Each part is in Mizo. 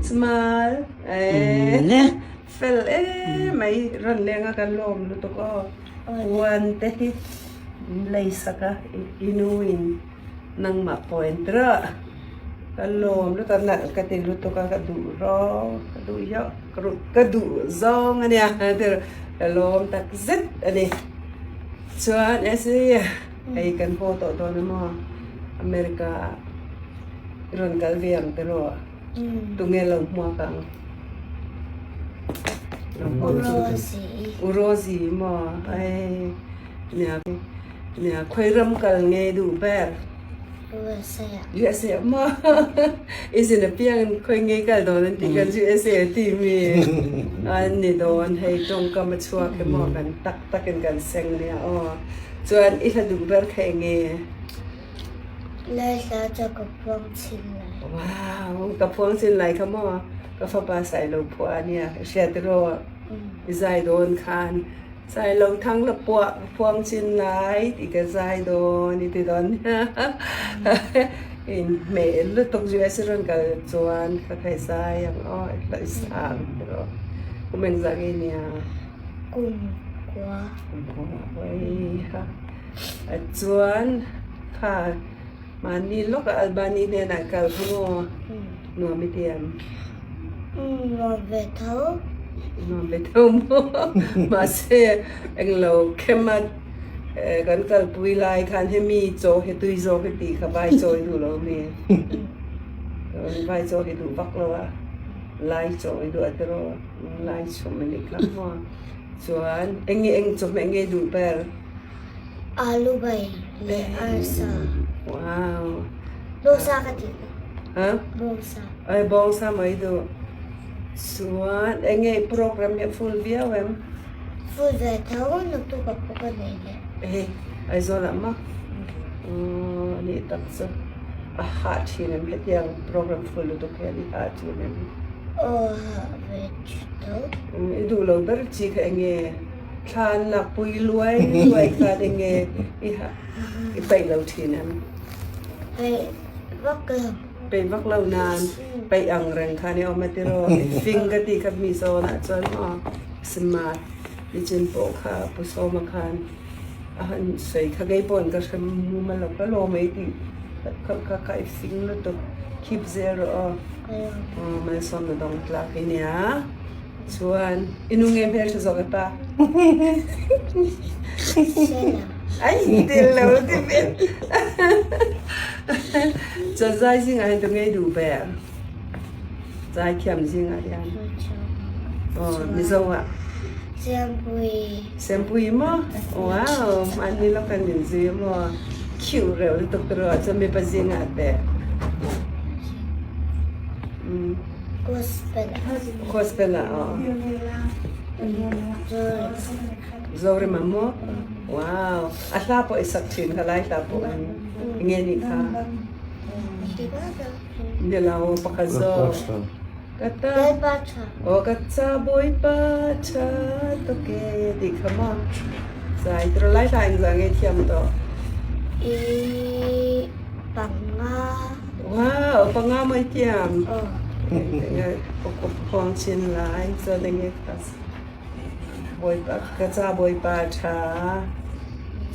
Smile eh fel emai rawn leng a kan lawm lutuk aw puan te hi min lei sak a i nu in nangmah point rawh ka lawm lutuk a nalh ka ti lutuk a ka duh rawng ka duh hiauh ka duh zawng a nia ka lawm tak zet a ni chuan esi hei kan haw tawh dawn a maw America ah i rawn kal ve ang tiraw tunge lo hmuak ang U Rosie maw hei nia nia khawi ram kal nge duh ber USA USA maw i zin apiang khawi nge kal dawn an tih khan USA a ti mi an ni dawn hei tawngkam a chhuak hi maw kan tak takin kan seng nia aw chuan i hla duh ber kha eng nge? Laihla chu ka phuang chin lai. Wow, ka phuang chin lai kha maw? Ka fapa Sailo phuah a nia, i hriat rawh. I zai dawn khan Sailo thang la puah ka phuang chin lai tih ka zai dawn i ti dawn nia. In hmeh lutuk US i rawn kal chuan ka khai zai ang aw, i hlawh i sang rawh. Kum engzah nge nia? Kum kua. Kum kua, weiha. Chuan kha mahni lawkah Albani hnenah kal kha maw nuam i ti em? Nuam ve tho. Nuam ve tho maw? Mahse englo khem a kan kalpui lai khan hemi chaw hi tui zawk i tih kha vai chaw i duh lo mi? Vai chaw hi duh vak lo a, lai chaw i duh a tiraw lai chhum a nih kha maw? Chuan eng nge eng chawhmeh nge duh ber? Alu bai leh arsa. Wow. Bawngsa ka tih. Ha? Bawngsa. Ai bawngsa mai duh. Chuan eng nge program hi a full viau em? Full ve tho naktuk a pawh ka nei leh. Ehe Aizawl ah maw? Aww anih tak chu a hah thin em hetiang program full lutuk hian i hah thin em? Aw hah ve tho. I duh lo ber chi kha eng nge? Thla an lak pui luai luai khan eng nge i hah i peih lo thin em? Peih vak lo. Peih vak lo nan peih ang reng khan i awm a tiraw? I fing ka tih kha mi zawnah chuan maw smart nichin pawh kha Pu Sawma khan a han sawi kha kei pawhin ka hre mum a lo ka lawm mai tih kha kha kha i fing lutuk khip zel rawh aw. Aw malsawmna dawng tlak i nia. Chuan i nu nge hmeltha zawk e pa? Ai tel lo ti ve. Chuan zai zingah hian tu nge i duh ber? Zai thiam zingah hian. Aw Mizo ah. Siampui. Siampui maw? Wow mahni lawk an inzui maw? Cute reuh lutuk tiraw chuan mipa zingah teh. Gospel ah. Gospel ah aw. Zorema maw? Wow. A hla pawh i sak thin kha lai hla pawh in nge nih kha? Ni lo pakhat zawk. Ka ta. Aw ka cha Bawipa tha tuk e tih kha maw? Zai tiraw lai hla engzah nge thiam tawh? I panga. Wow, panga mai thiam. Khuang chin lai chuan enge kha Bawipa ka cha Bawipa tha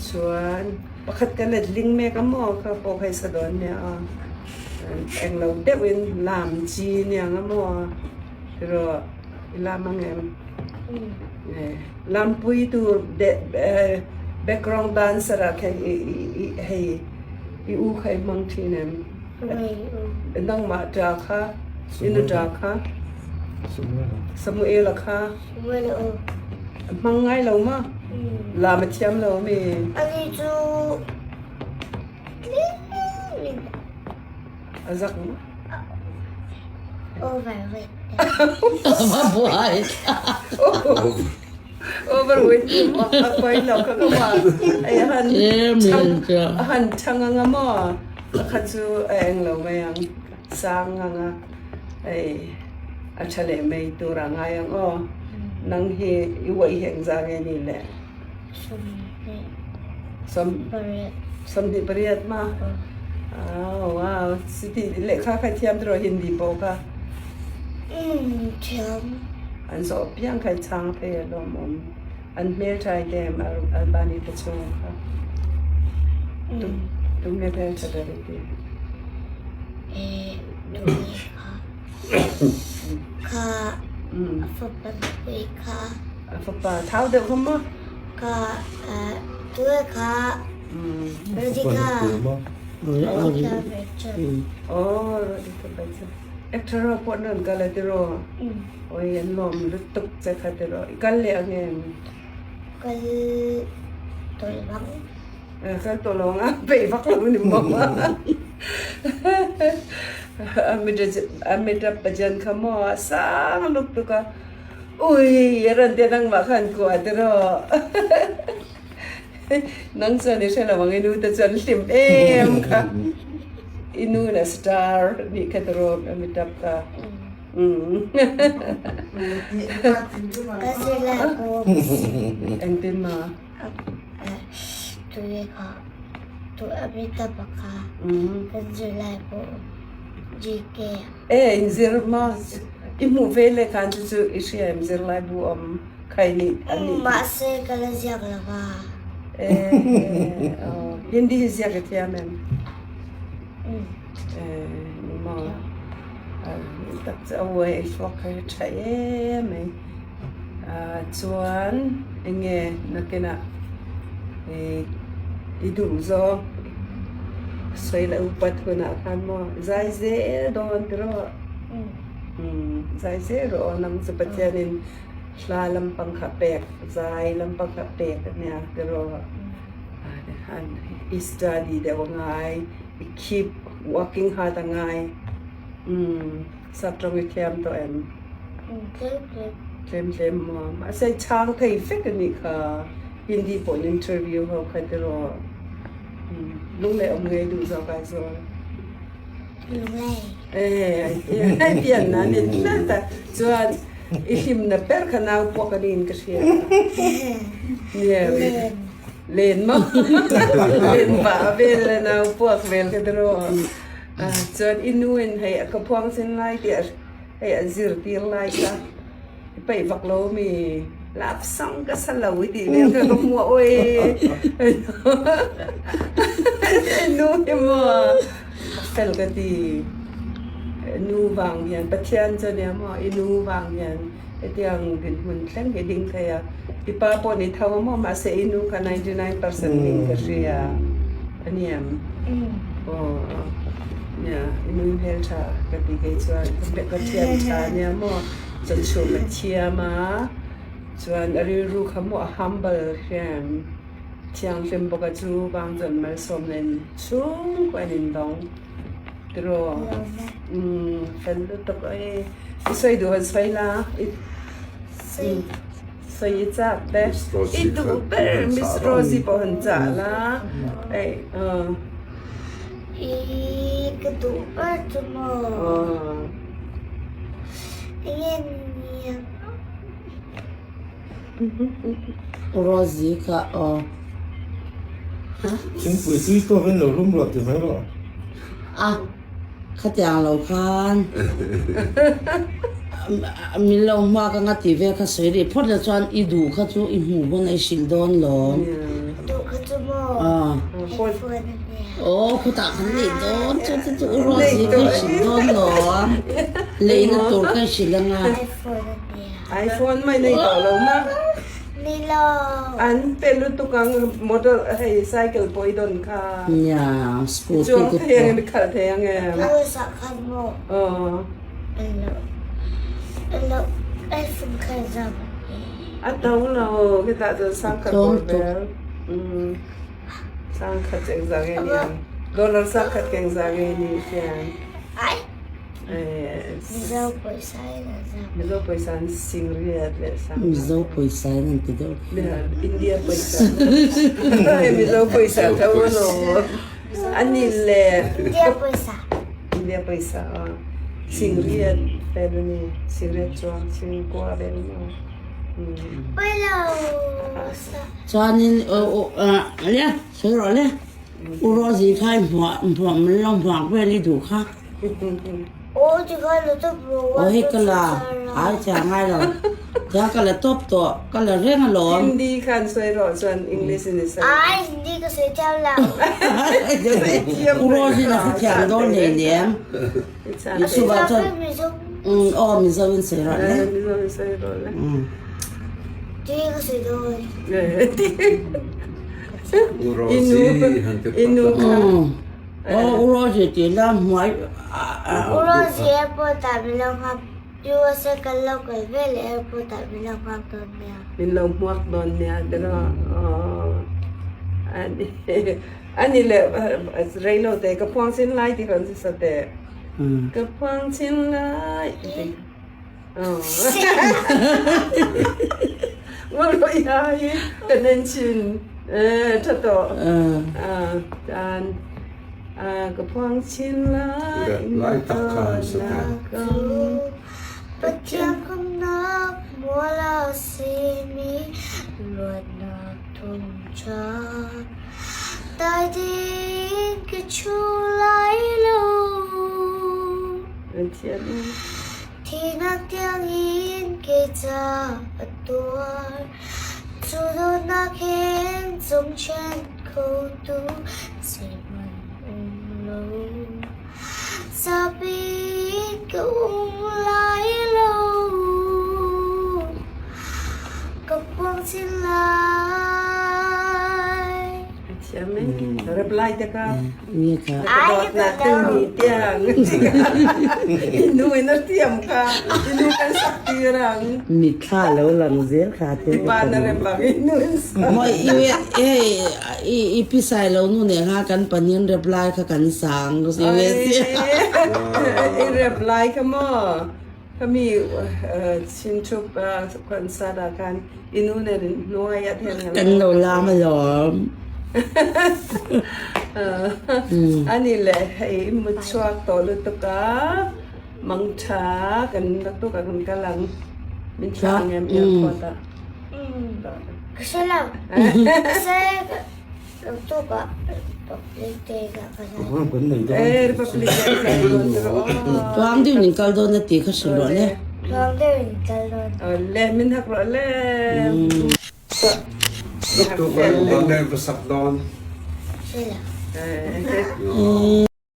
chuan pakhat ka let ling mek a maw kha pawh kha i sa dawn nia aw. Eng lo deuh in lam chi niang a maw tiraw i lam ang em? Lampui tur background dancer ah khan i hei i u kha i hmang thin em? Nangmah ṭa kha i nu ṭa kha Samuel-a kha a hmang ngai lo maw? Lam a thiam lo ami? Ani chu A zak maw? Overweight. Overweight maw? A pawi lo kha ka ma. Ai a han a han chhang anga maw? A kha chu a eng lo mai ang. Sang anga hei a tha leh mai tur a ngai ang aw. Nang hi i uaih hi engzah nge ni le? 28 ma? Wow, siti lehkha kha thiam tiraw Hindi pawh kha? Umm thiam. An zawh piang kha i chhang phei a lawmawm. An hmeltha i lem Albani te chhung kha. Tunge hmeltha ber i ti? Eh, tunge kha. Kha a fapa nupui kha. A fapa thau deuh kha maw? Kha tunge kha Radhika. Radhika Bachchan. Oh, Radhika Bachchan. Actor ho pawh an rawn kal a tiraw? Awi an lawm lutuk che kha tiraw? I kal leh ang em? Kal tawh lo ang. Kal tawh lo ang a, peih vak lo ni maw? Amitabh Bachchan kha maw a sang lutuk a, ui a rawn ti a nangmah khan kuah tiraw? Nang chuan i hre lo ang i nu te chuan hlim em kha. I nu in a star nih kha tiraw Amitabh kha. Ka zirlai pawh Engtin ma? Tui kha tu Amitabh kha kan zirlai pawh GK. E in zir ma i hmuh ve leh khan chu chu i hria em zirlai bu awm khai nih an nih. Mahse ka la ziak lo va. E Hindi hi ziak i thiam em? E ni maw. Tak chu a uai ei hluak kha hi tha em mai. Chuan enge nakinah i duh zawng sawi leh upat hunah khan maw zai zel dawn tiraw? Zai zel rawh aw nang chu Pathianin hla lampang kha pek zai lampang kha pek ania tiraw? I study deuh a ngai i keep working hard a ngai. Umm sap tawng i thiam tawh em? Umm tlem tlem. Tlem tlem maw? Mahse i chhang thei vek a nih kha Hindi pawhin interview ho kha tiraw? Umm lung leh awm ngei duh zawk Aizawl. Lunglei. Eh ai pian na ni tlat a chuan i hlimna ber kha nau pawh ka niin ka hria. Nia. Len maw? Len pah vel la nau puak vel ka tiraw? Chuan i nu in hei ka phuang sin lai tih hei a zirtir lai kha i peih vak lo mi lap sang ka sa lo i tih vel kha ka hmu a awi i nu hi maw a fel ka ti nu vang hian Pathian chu ania maw i nu vang hian hetiang dinhmun thleng hi ding thei a i pa pawh ni tho a maw mahse i nu kha 99% ding ka hria a niam. Aw nia i nui hmel tha ka ti kei chuan ka thiam tha nia maw chawchhum a thiam a chuan a rilru kha maw a humble hian thianghlim bawk a chu vang chuan malsawm nen chhungkaw an indawng tiraw umm fel lutuk a i sawi duh han sawi la i sawi i chak te i duh ber Miss Rosie pawh han chah la hei aw. I ka duh ber chu maw enge nia. Rosie kha aw. Thingpui tui tawkin lo hlum rawh ti mai rawh. A. Khatiang lo khan min lo hma ka nga ti vel kha sawi rih phawt la chuan i duh kha chu i hmuh pawn a i hrilh dawn lawm. Duh kha chu maw headphone a nia. Aw khutah kan neih dawn chu chu chu u Rosie ka i hrilh dawn lawm. Leina tur ka i hrilh anga. Iphone a nia. Iphone mai nei tawh lo ma. Ni lo. An pe lutuk ang motor hei cycle pawh i dawn kha. Nia scooty Chuang thei ang em i khalh thei ang em. House ah khan maw. Aw. Alo alo iPhone kha zam e. A to lo khitah chuan sangkhat bawr vel. Umm sangkhat chu engzah nge ni ang dollar sangkhat ka engzah nge ni hian. Ai. Mizo pawisa in an zam. Mizo pawisa an sing riat leh sang. Mizo pawisa in an ti deuh khi. India pawisa. Mizo pawisa tho ano. Ani le. India pawisa. India pawisa a. Sing riat vel ani. Sing riat chuang sing kua vel mo. Pawilo. Chuanin le sawi rawh le. U Rosie kha i hmuah hmuah min lo hmuak vel i duh kha. Aw tikhan la tawp rawh. Aw hei ka la ai thei a ngai lo. Tia ka la tawp tawh ka la reng alawm. Hindi khan sawi rawh chuan English in i sawi. Ai Hindi ka sawi thiam lo. U Rose in a hrethiam dawn hlei nem. Chuvah chuan aw Mizo in sawi rawh le. Mizo in sawi rawh le. Ti ka sawi dawn. U Rose han ti phawt la. Aw U Rose tih la hmuai. U Rose airport ah min lo nghak USA kan lo kal ve leh airport ah min lo nghak dawn nia. Min lo hmuak dawn nia tiraw aw ani leh rei lo te ka phuang chin lai tih khan chu sa teh ka phuang chin lai tih aw Ngawlawia hi ka nen chin e tha tawh a tan ka phuang chin lai Lai tak khan sa teh. Pathian khamnak mual a simi luatnak thawngṭha dai ding ka chu lai lo. Thihnak tiangin kei ca a tuar, cu dawtnak hin cungṭhen khotu zeihmanh um lo. Zapi ka um lai lo, ka puang chin lai. Thiam e. Reply te ka. Nge ka. Dawtnak tuni tiang. Inu in a thiam kha. Inu kan sak tirang. Mitthla lo lang zel kha te. Pa na rem bang inu in sak. Mo i i i pisai lo nu ne nga kan panin reply kha kan sang. I reply kha maw? Kami chinchup concert ah khan inu nen hnuai ah then Kan lo lam alawm. Ani le hei mutchhuak tawh lutuk a mangtha kan naktuk ah kan kal ang min thlah ang em airport ah. Ka hre lo. Mahse naktuk ah Republic Day ka kal ang. Eh Republic Day ka kal dawn tiraw aw. Tluang deuh in kal dawn a ti kha hrilh rawh le. Tluang deuh in kal dawn. Awle min hak rawh le. Naktuk ah Monday va sak dawn. Hre lo.